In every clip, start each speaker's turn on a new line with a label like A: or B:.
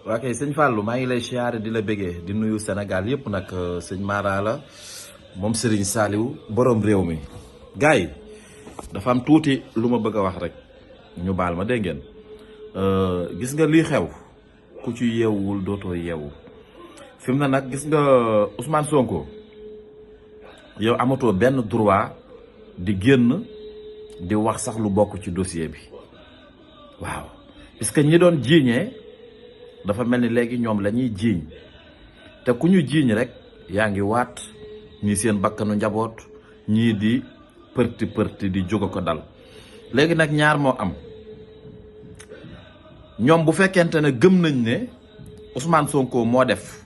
A: waa kay sëñ Fallou maa ngi lay siyaare di la bëggee di nuyu Sénégal yëpp nag sëñ Mara la moom Serigne Saliou borom réew mi gars yi dafa am tuuti lu ma bëgg a wax rek ñu baal ma dégg ngeen gis nga lii xew ku ci yeewul dootoo yeewu fi mu ne nag gis nga Ousmane Sonko yow amatoo benn droit di génn di wax sax lu bokk ci dossier bi waaw puisque ñi doon jiiñee dafa mel ni léegi ñoom la ñuy jiiñ te ku ñu jiiñ rek yaa ngi waat ñii seen bakkanu njaboot ñii di përti përti di jóg ko dal léegi nag ñaar moo am ñoom bu fekkente ne gëm nañ ne Ousmane Sonko moo def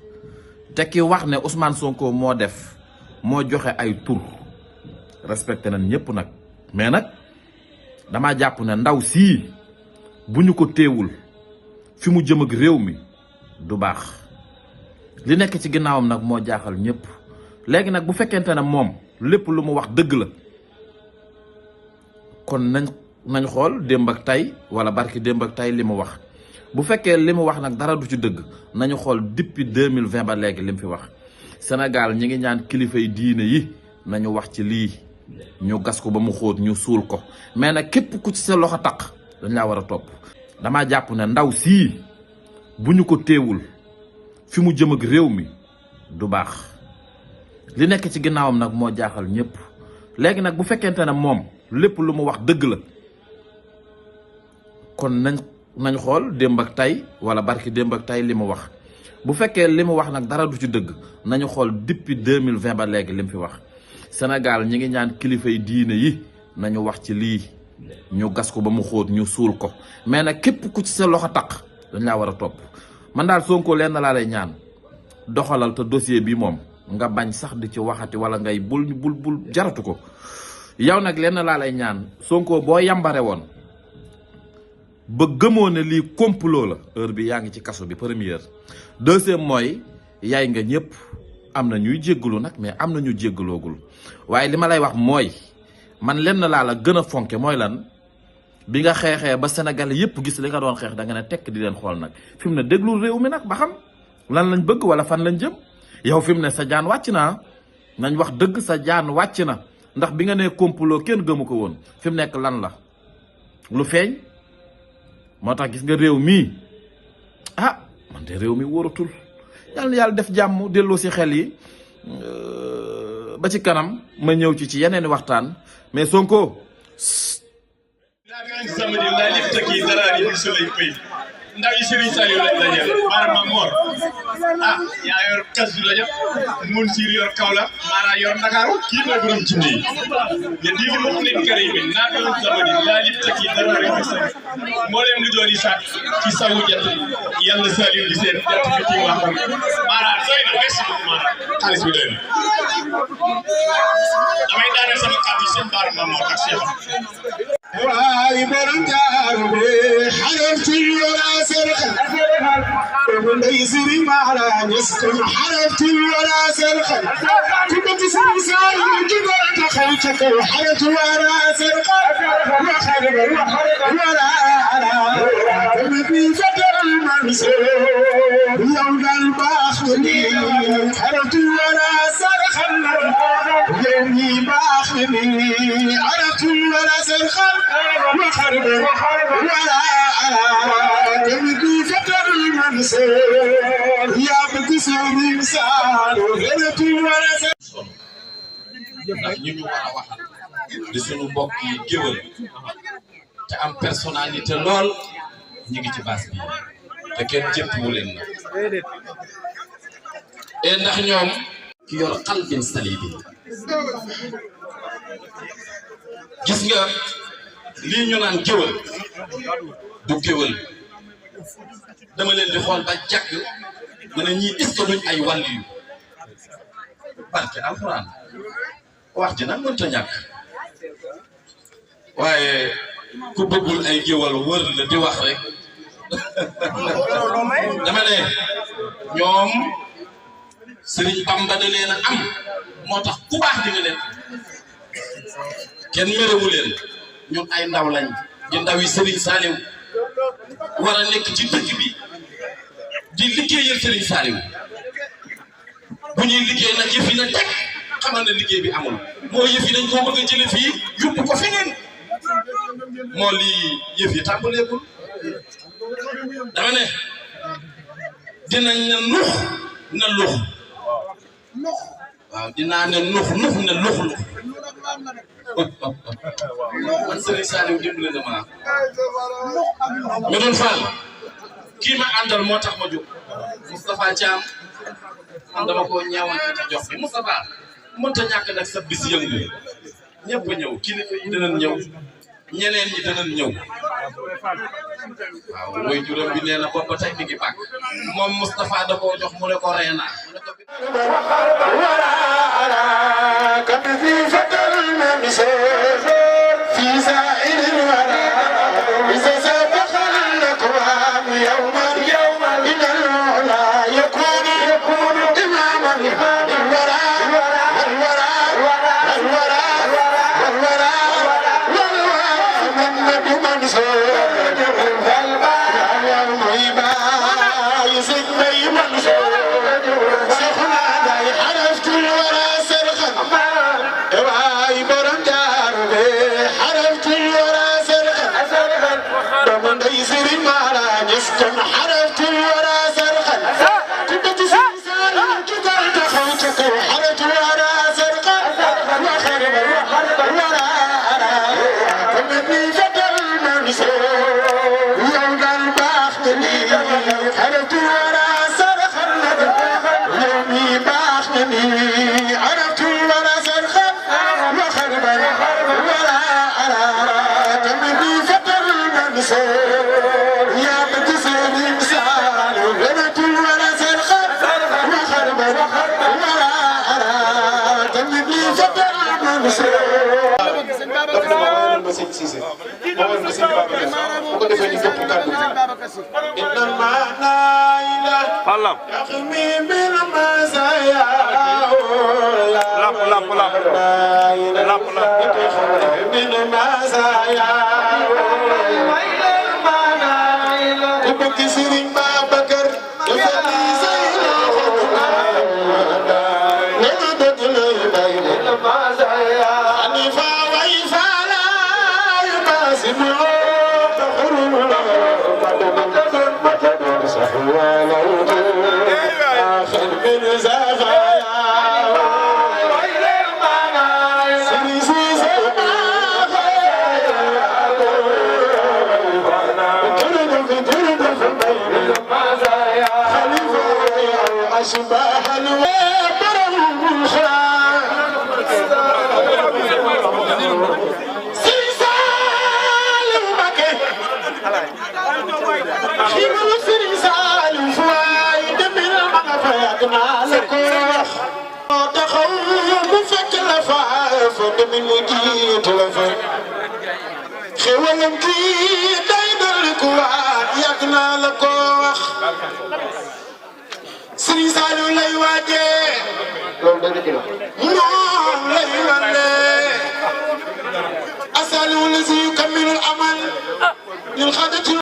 A: te ki wax ne Ousmane Sonko moo def moo joxe ay tur respecté nañ ñëpp nag mais nag dama jàpp ne ndaw sii bu ñu ko téewul fi mu jëm ak réew mi du baax li nekk ci ginnaawam nag moo jaaxal ñëpp léegi nag bu fekkente ne moom lépp lu mu wax dëgg la kon nañ xool démb ak tey wala barki démb ak tey li mu wax bu fekkee li mu wax nag dara du ci dëgg nañu xool depuis 2020 ba léegi li mu fi wax Sénégal ñi ngi ñaan kilifay diine yi nañu wax ci lii ñu gas ko ba mu xóot ñu suul ko mais nag képp ku ci sa loxo taq dañ laa war a topp dama jàpp ne ndaw sii bu ñu ko téewul fi mu jëm ak réew mi du baax li nekk ci ginnaawam nag moo jaaxal ñëpp léegi nag bu fekkente ne moom lépp lu mu wax dëgg la kon nañ xool démb ak tey wala barki démb ak tey li mu wax bu fekkee li mu wax nag dara du ci dëgg nañu xool depuis 2020 ba léegi li mu fi wax Sénégal ñi ngi ñaan kilifay diine yi nañu wax ci lii ñu gas ko ba mu xóot ñu suul ko mais nag képp ku ci sa loxo taq dañ laa war a topp man daal Sonko leen laa lay ñaan doxalal te dossier bi moom nga bañ sax di ci waxati wala ngay bul jaratu ko yow nag leen laa lay ñaan Sonko boo yambare woon ba gëmoo ne lii complot la heure bi yaa ngi ci kaso bi première deuxième mooy yaay nga ñëpp am na ñuy jéggalu nag mais am na ñu jéggaloogul waaye li ma lay wax mooy man lenn laa la gën a fonke mooy lan bi nga xeexee ba Sénégal yëpp gis li nga doon xeex da nga ne tekk di leen xool nag fi mu ne déglul réew mi nag ba xam lan lañ bëgg wala fan lañ jëm yow fi mu ne sa jaan wàcc na nañ wax dëgg sa jaan wàcc na ndax bi nga nee complot kenn gëmu ko woon fi mu nekk lan la lu feeñ moo tax gis nga réew mii man de réew mi wóoratul yàlla na yàlla def jàmm delloo si xel yi ba ci kanam ma ñëw ci yeneen waxtaan mais Sonko
B: samedi la liftaki darari bi sulay pay ndaw yi Serigne Saliou lañ dajal Mara Mor yaa yor kasu la jot mun sir yor Kaolack Mara yor Ndakaaru kii mooy borom ci nii ya digi mo nit kari bi na doon samedi la liftaki darari bi sulay moo leen di doon isaat ci sawu jant yàlla Saliou di seen jant bi ci wax Mara doy na merci beaucoup Mara xaalis bi doy na damay daane sama kàddu seen Mara Mor ak Cheikh
C: واي برنتار حرفتي ولا سرخ ليسري معنا نسكن حرفتي ولا سرخ كنت تسمي سالي جبرت خيتك وحرت ولا سرخ وخرب ولا على في فتر المنصور يوم الباخني حرفت ولا سرخ يومي باخني عرفت ولا سرخ وخرب ولا تمدي فتر المنصور يا بكسور إنسان وغلط ولا
D: ndax ñu ñu war a waxal di sunu mbokk yi géwël te am personnalité lool ñu ngi ci base bi te kenn jëppuwu leen na et ndax ñoom ki yor qalbin salibi gis nga lii ñu naan géwël du géwël dama leen di xool ba jàkk ma ne ñii est-ce que duñ ay wàll yu barke alxuraan wax ji nag mënta ñàkk waaye ku bëggul ay géwël wër la di wax rek dama ne ñoom Serigne Bamba da leen a am moo tax ku baax di nga leen kenn merewu leen ñun ay ndaw lañ di ndaw yi Serigne Saliou war a nekk ci dëkk bi di liggéeyal Serigne Saliou bu ñuy liggéey nag yëf yi na teg xamal na liggéey bi amul moo yëf yi dañ koo bëgg a jële fii yóbbu ko feneen moo lii yëf yi tàmbaleegul dama ne dinañ ne nux na lux waaw dinaa ne nux ne lux man Serigne Saliou dimbale na ma me doon Fall kii ma àndal moo tax ma jóg Moustapha Thiam man dama ko ñeewante ci jox bi Moustapha mënta ñàkk nag sa bis yëngu ñëpp a ñëw kilifa yi danañ ñëw ñeneen ñi danañ ñëw waaw mooy juróom bi nee na bopp ba tey mi ngi bàkk moom Moustapha da koo jox mu ne ko reena
C: Serigne Saliou lay waajee loolu dëgg la moom lay wane asalu lazi yukammilul amal lil xadati